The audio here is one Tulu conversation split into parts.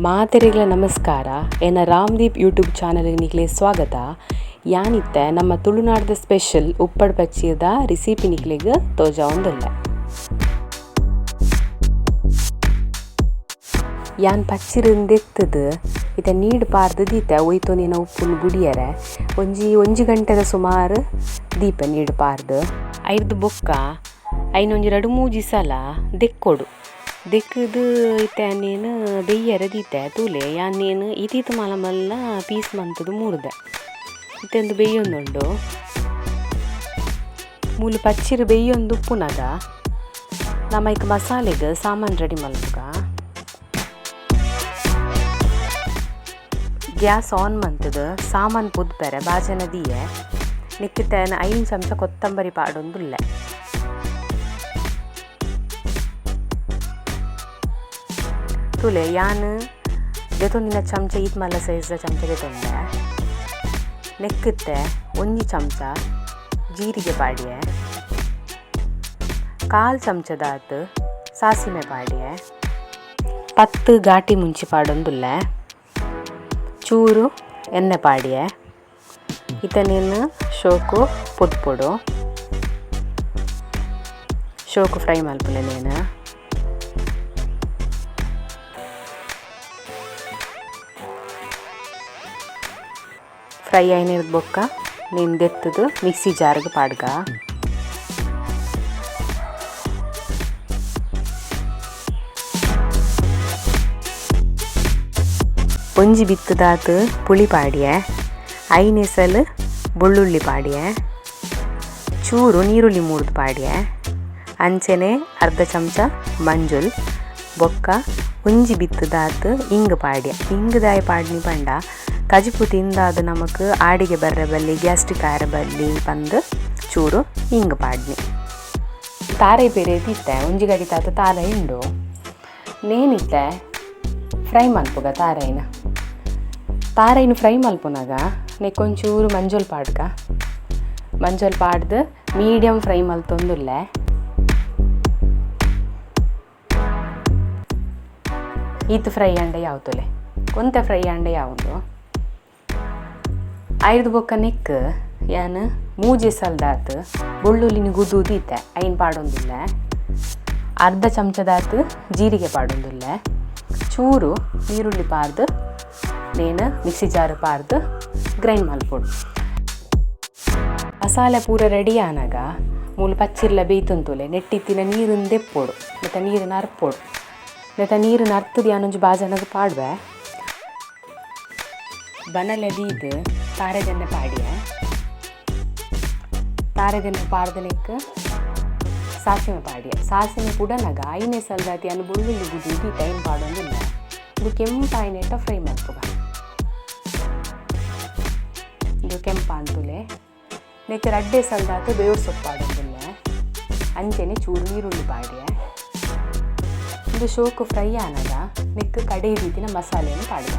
ಮಾತೆರೆಗ್ಲ ನಮಸ್ಕಾರ. ಎನ್ನ ರಾಮದೀಪ್ ಯೂಟ್ಯೂಬ್ ಚಾನಲ್ ನಿಕ್ಲೆ ಸ್ವಾಗತ. ಯಾನಿತ್ತೆ ನಮ್ಮ ತುಳುನಾಡದ ಸ್ಪೆಷಲ್ ಉಪ್ಪಡ್ ಪಚ್ಚಿದ ರೆಸಿಪಿ ನಿಕ್ಲೆಗ್ ತೋಜಾವೊಂದುಲ್ಲೆ. ಯಾನ್ ಪಚ್ಚಿರಿಂದೆತ್ತದು ಇತ್ತೆ ನೀಡ್ ಪಾರ್ದು ದೀತೆ ಒಯ್ತೊಂದಿನ ಉಪ್ಪುನು ಬುಡಿಯರೆ ಒಂಜಿ ಒಂಜಿ ಗಂಟೆದ ಸುಮಾರು ದೀಪ ನೀಡ್ ಪಾರ್ದು ಐರ್ದು ಬೊಕ್ಕ ಐನೊಂಜಿ ರಡ್ಡ್ ಮೂಜಿ ಸಲ ದೆಕ್ಕೊಡು ದೆಕ್ಕದು ಇತ್ತೆ ನೇನು ಬೆಯ್ಯರೆ ದೀತೆ ತೂಲೆ ಯಾನ್ ನೇನು ಈತೀತ್ ಮಲ್ಲ ಮಲ್ಲ ಪೀಸ್ ಮಂತುದು ಮೂರ್ದೆ ಇತ್ತೆ ಒಂದು ಬೆಯ್ಯೊಂದುಂಡು ಮೂಲು ಪಚ್ಚಿರು ಬೆಯ್ಯೊಂದು ಉಪ್ಪುನಗ ನಮ ಐಕ್ ಮಸಾಲೆಗ್ ಸಾಮಾನು ರೆಡಿ ಮಲ್ಪುಗ. ಗ್ಯಾಸ್ ಆನ್ ಮಂತುದು ಸಾಮಾನು ಪೊದ್ಪೆರೆ ಬಾಜನ ದೀಯೆ ನೆಕ್ಕಿತ್ತೆ 5 ಚಮಚ ಕೊತ್ತಂಬರಿ ಪಾಡೊಂದುಲ್ಲೆ. ತೂಲೆ ಯಾನ್ ದೆತೊಂದಿನ ಚಮಚ ಈತ್ ಮಲ್ಲ ಸೈಜ್ ಚಮಚ ದೆತೊಂದೆ. ನೆಕ್ಕಿತ್ತೆ 1 ಚಮಚ ಜೀರಿಗೆ ಪಾಡಿಯೆ, 1/4 ಚಮಚದಾತ್ ಸಾಸಿವೆ ಪಾಡಿಯೆ, 10 ಘಾಟಿ ಮುಂಚಿ ಪಾಡೊಂದುಲ್ಲೆ, ಚೂರು ಎಣ್ಣೆ ಪಾಡಿಯೆ. ಇತ್ತೆ ನೀನು ಶೋಕು ಪೊದ್ಪೊಡು ಶೋಕು ಫ್ರೈ ಮಲ್ಪುಲೆ ನೀನು. ಫ್ರೈ ಆಯ್ನಿರ್ದು ಬೊಕ್ಕ ನೀನು ದೆತ್ತದು ಮಿಕ್ಸಿ ಜಾರ್ಗ್ ಪಾಡ್ಗ. ಒಂಜಿ ಬಿತ್ತುದಾತ್ ಪುಳಿ ಪಾಡಿಯೆ, 5 ಎಸಲ್ ಬೆಳ್ಳುಳ್ಳಿ ಪಾಡಿಯೆ, ಚೂರು ನೀರುಳ್ಳಿ ಮೂರ್ದು ಪಾಡಿಯೆ, ಅಂಚನೆ 1/2 ಚಮಚ ಮಂಜುಲ್ ಬೊಕ್ಕ ಒಂಜಿ ಬಿತ್ತುದಾತ್ ಇಂಗ್ ಪಾಡಿಯೆ. ಇಂಗುದಾಯ ಪಾಡ್ನಿ ಪಂಡ ಕಜಿಪು ತಿಂದಾದ ನಮಕ್ ಆಡಿಗೆ ಬರ್ರೆ ಬಲ್ಲಿ ಗ್ಯಾಸ್ಟ್ರಿಕ್ ಆರೆ ಬಲ್ಲಿ ಪಂದು ಚೂರು ಇಂಗ್ ಪಾಡ್ನಿ. ತಾರೆ ಬೇರೆ ತಿತ್ತೆ ಒಂಜಿ ಗಡಿ ತಾತ ತಾರೆ ಉಂಡು ನೇನಿತ್ತೆ ಫ್ರೈ ಮಲ್ಪುಗ. ತಾರೈನ ತಾರೈನ ಫ್ರೈ ಮಲ್ಪುನಾಗ ನೆಕ್ಕೊಂಚೂರು ಮಂಜುಲ್ ಪಾಡ್ಗ. ಮಂಜುಲ್ ಪಾಡ್ದು ಮೀಡಿಯಂ ಫ್ರೈ ಮಲ್ತೊಂದುಲ್ಲೆ. ಈತ್ ಫ್ರೈ ಅಂಡೆ ಯಾವ್ತುಲೆ ಒಂತೆ ಫ್ರೈ ಅಂಡೆ ಯಾವುದು. ಐದು ಬೊಕ್ಕ ನೆಕ್ ಯಾನ್ ಮೂಜಿ ಸಲ್ದಾತ್ ಬೆಳ್ಳುಳ್ಳಿನ ಗುದ್ದು ದೀತೆ ಐನ್ ಪಾಡೊಂದುಲ್ಲೆ, 1/2 ಚಮಚದಾತ್ ಜೀರಿಗೆ ಪಾಡೊಂದುಲ್ಲೆ, ಚೂರು ನೀರುಳ್ಳಿ ಪಾರ್ದು ನೇನು ಮಿಕ್ಸಿ ಜಾರು ಪಾರ್ದು ಗ್ರೈಂಡ್ ಮಲ್ಪೊಡು. ಮಸಾಲೆ ಪೂರ ರೆಡಿ ಆನಾಗ ಮೂಲು ಪಚ್ಚಿರ್ಲ ಬೇಯ್ತುಂತುಲೆ ನೆಟ್ಟಿತ್ತಿನ ನೀರನ್ನು ದೆಪ್ಪೊಡು ಮತ್ತು ನೀರನ್ನು ಅರ್ಪೊಡು. ನೆತ್ತ ನೀರನ್ನು ಅರ್ತದು ಯಾನೊಂಜಿ ಬಾಜನಗ ಪಾಡುವೆ. ಬನಲೆ ದೀದು ತಾರೆದೆಣ್ಣೆ ಪಾಡಿಯೆ. ತಾರೆದೆಣ್ಣೆ ಪಾಡ್ದನೆಕ್ ಸಾಸಿವೆ ಪಾಡಿಯೆ. ಸಾಸಿವೆ ಪುಡನಗ 5 ಸಲ್ದಾತಿ ಅನ್ನು ಬೆಳ್ಳುಳ್ಳಿ ಗುದ್ದು ದೀತ ಐನ್ ಪಾಡೊಂದುಲ್ಲ. ಇದು ಕೆಂಪಾಯಿನೆಟ್ಟ ಫ್ರೈ ಮಲ್ಪುಗ. ಇದು ಕೆಂಪಾಂತುಲೆ ನೆಕ್ 2 ಸಲ್ದಾತು ಬೇವು ಸೊಪ್ಪು ಪಾಡೊಂದುಲ್ಲೆ, ಅಂಚನೆ ಚೂರು ನೀರುಳ್ಳಿ ಪಾಡಿಯೆ. ಇದು ಶೋಕು ಫ್ರೈ ಆನಗ ನೆಕ್ ಕಡೆ ರೀತಿನ ಮಸಾಲೆಯನ್ನು ಪಾಡುವ.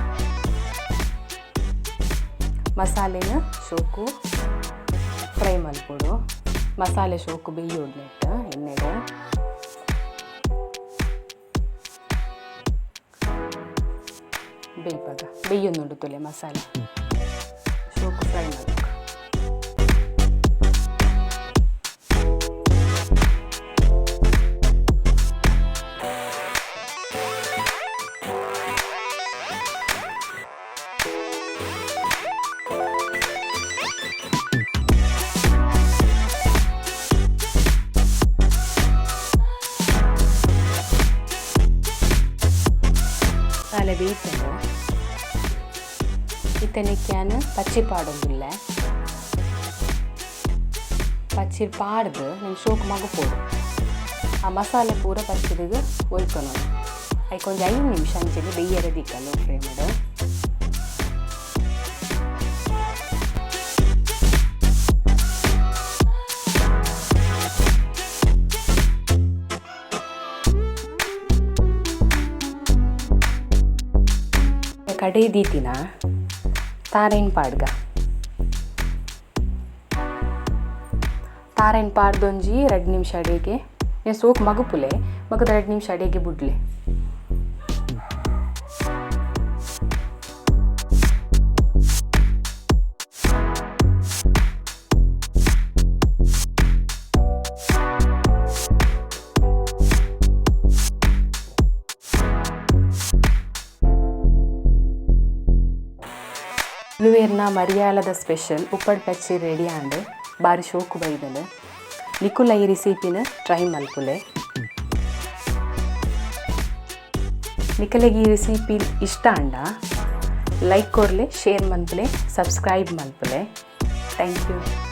ಮಸಾಲೆನ ಶೋಕು ಫ್ರೈ ಮಲ್ಪೊಡು. ಮಸಾಲೆ ಶೋಕು ಬೇಯೋಡು ನೆಟ್ ಎಣ್ಣೆಗೆ. ಬೇಯ್ಪಾಗ ಬೇಯೊಂದುಂಡು ತುಲೆ ಮಸಾಲೆ ಶೋಕು ಫ್ರೈ ಮಲ್ಪುಗ. ಮಸಾಲೆ ಬೇಯ್ತದೆ. ಇತ್ತೆ ನೆಕ್ಯಾನ್ ಪಚ್ಚಿ ಪಾಡೊಂದುಲ್ಲೆ. ಪಚ್ಚಿರ್ ಪಾಡ್ದು ನೆನ್ ಶೋಕು ಮಗಪೊಡು. ಆ ಮಸಾಲೆ ಪೂರ ಪಚ್ಚಿರಿಗೆ ಒಯ್ಕೊನೊಡು. ಐಕ್ ಒಂಜಿ 5 ನಿಮಿಷ ಅಂಚನೆ ಬೇಯ್ಯರೆ ದಿಕ್ಕ ಲೋ ಫ್ಲೇಮ್ಡ್. ಕಡೆ ದೀತಿನ ತಾರೈನ್ ಪಾಡ್ಗ. ತಾರೈನ್ ಪಾಡ್ದೊಂಜಿ 2 ನಿಮಿಷ ಅಡಿಗೆ ನೆ ಸೋಕ್ ಮಗುಪುಲೆ ಮಗದ 2 ನಿಮಿಷ ಅಡಿಗೆ ಬುಡ್ಲೆ. ತುಳುವೆರ್ನ ಮರಿಯಾಲದ ಸ್ಪೆಷಲ್ ಉಪ್ಪಡ್ ಪಚ್ಚಿರ್ ರೆಡಿ ಆಂಡ್. ಬಾರಿ ಶೋಕು ಬೈದ್ಂಡ್. ನಿಕುಲ ಈ ರೆಸಿಪಿನ್ ಟ್ರೈ ಮಲ್ಪುಲೆ. ನಿಕಲೆಗ್ ಈ ರೆಸಿಪಿ ಇಷ್ಟ ಆಂಡ ಲೈಕ್ ಕೊರ್ಲೆ, ಶೇರ್ ಮನ್ಪುಲೆ, ಸಬ್ಸ್ಕ್ರೈಬ್ ಮಲ್ಪುಲೆ. Thank you.